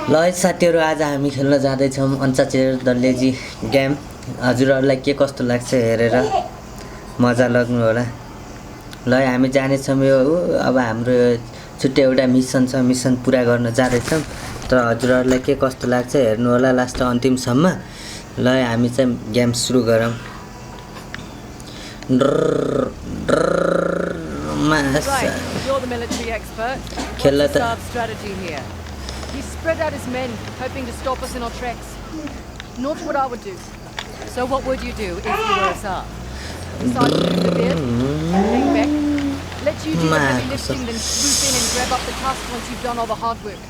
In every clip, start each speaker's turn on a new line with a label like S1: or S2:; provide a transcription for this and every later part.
S1: ल है साथीहरू, आज हामी खेल्न जाँदैछौँ अन्चाचेर द लेजी गेम। हजुरहरूलाई के कस्तो लाग्छ हेरेर मजा लाग्नु होला। ल है हामी जानेछौँ यो अब हाम्रो छुट्टै एउटा मिसन छ, मिसन पुरा गर्न जाँदैछौँ। तर हजुरहरूलाई के कस्तो लाग्छ हेर्नु होला लास्ट अन्तिमसम्म। ल है हामी चाहिँ गेम सुरु गरौँ। खेल्न त
S2: He spread out his men, hoping to stop us in our tracks. Not what I would do. So what would you do if you were Assad? Decide to move the beard, hang back, let you do the heavy lifting, then swoop in and grab up the tusk once you've done all the hard work.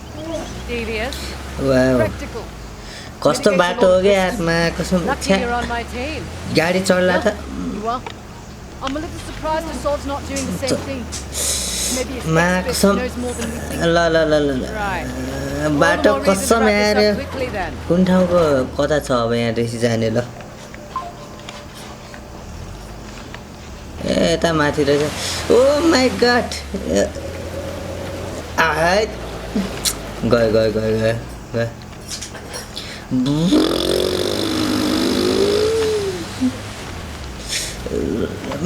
S2: Devious, practical.
S1: कस्तो बाटो हो क्या यारमा, कसम
S2: Lucky you're on my team.
S1: गाडी चढ्ला त
S2: You are. I'm a little surprised Assad's not doing the same thing. Maybe his
S1: Max,
S2: expert knows more than we think.
S1: ल बाटो कसम यार कुन ठाउँको कता छ अब यहाँदेखि जाने। ल ए यता माथि रहेछ। ओ माई गड, गयो गयो गयो गयो गयो।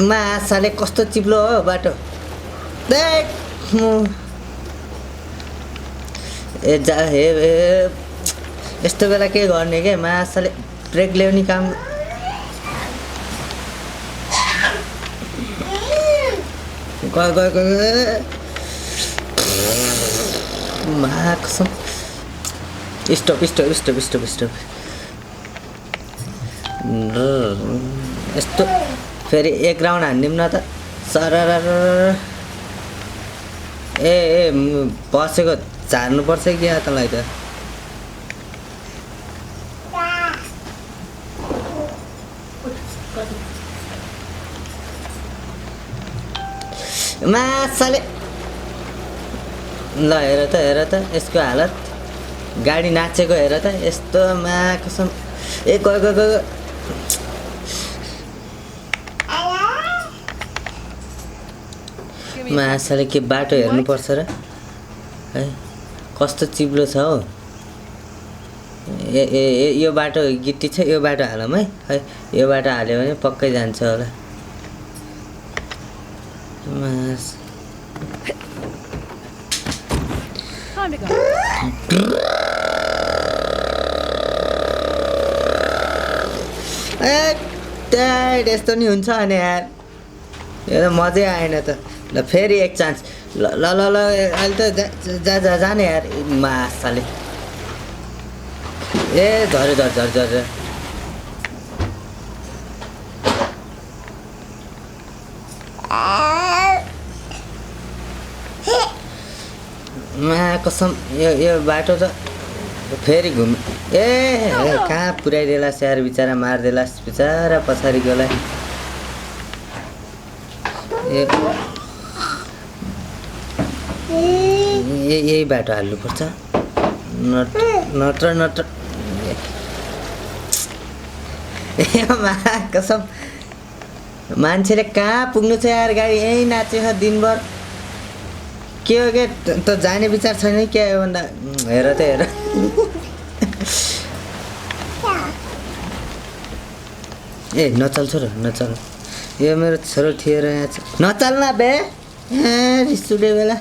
S1: मासाले कस्तो चिप्लो हो बाटो। ए जा हे यस्तो बेला के गर्ने के मासाले ब्रेक ल्याउने काम। गयो गयो गयो कसम। Stop stop stop stop stop. यस्तो फेरि एक राउन्ड हानिदिउँ न त सर। ए बसेको झार्नुपर्छ कि यहाँ तँलाई त। मासाले ल हेर त यसको हालत, गाडी नाचेको हेर त यस्तो मा कसम। ए गयो गयो गयो। मासाले के बाटो हेर्नुपर्छ र है, कस्तो चिप्लो छ हौ। ए यो बाटो गिट्टी छ, यो बाटो हालौँ है यो बाटो हाल्यो भने पक्कै जान्छ होला। यस्तो नि हुन्छ अनि यार, यो त मजै आएन त। ल फेरि एक चान्स। ल ल ल ल अहिले त जाने यार मासाले। ए झऱ्यो झर झर झर। मा कसम यो बाटो त फेरि घुम। ए कहाँ पुऱ्याइदेलास् यार, बिचरा मारिदेलास् बिचरा पछाडि गएलाई। यही बाटो हाल्नुपर्छ नत्र। कसम मान्छेले कहाँ पुग्नु छ यार, गाडी यहीँ नाचेको छ दिनभर। के हो के त जाने विचार छैन क्या हो भन्दा। हेर त हेर। ए नचल छोरो नचल, यो मेरो छोरो थियो र यहाँ नचल न बे। रिस उठ्यो बेला।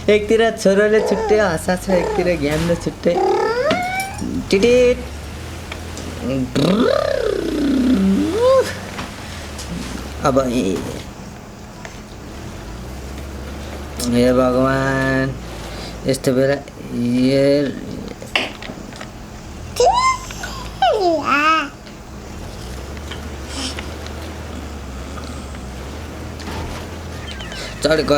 S1: एकतिर छोरोले छुट्टै हँसा छ, एकतिर ज्ञानले छुट्टै टिटिट। अब हे भगवान्, यस्तो बेला चढेको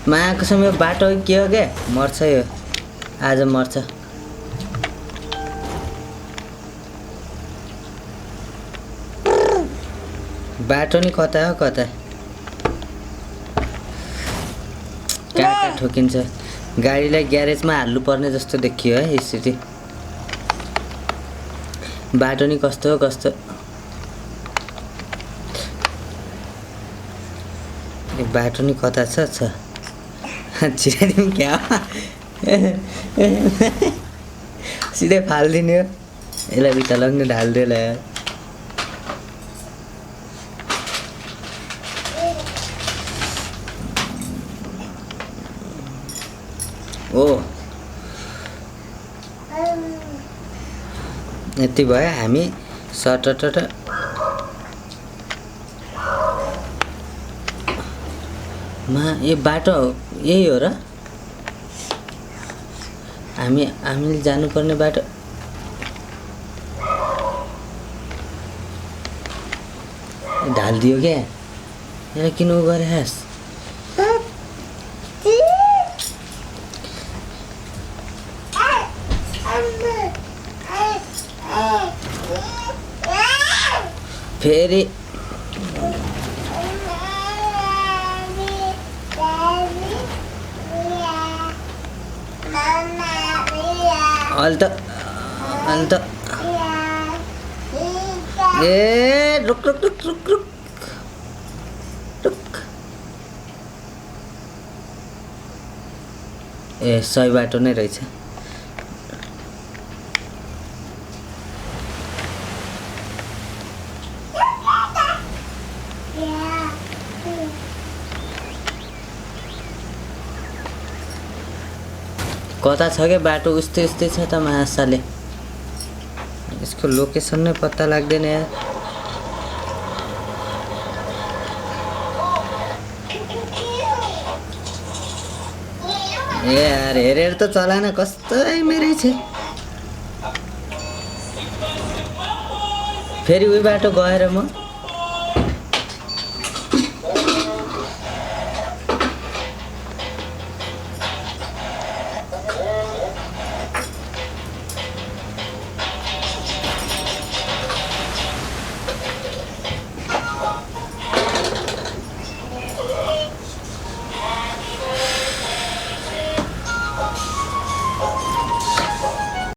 S1: माको समय बाटो के हो क्या, मर्छ यो आज मर्छ। बाटो नि कता हो कता। कहाँ कहाँ ठोकिन्छ गाडीलाई ग्यारेजमा हाल्नु पर्ने जस्तो देखियो है स्थिति बाटो नि कस्तो कस्तो बाटो नि कता छ छिराइदिउँ क्या सिधै फालिदिने हो यसलाई भित्र लग्ने ढालिदियो ल ओ यति भयो हामी सटटट यो बाटो यही हो र हामीले जानुपर्ने बाटो ढालिदियो क्या यहाँ किन उ गरेस् फेरि अन्त ए रुक रुक रुक रुक रुक रुक ए सही बाटो नै रहेछ कता छ के बाटो उस्तै उस्तै छ त मासाले यसको लोकेसन नै पत्ता लाग्दैन यार ए यार हेरेर त चलान कस्तो मेरै छ फेरि उही बाटो गएर म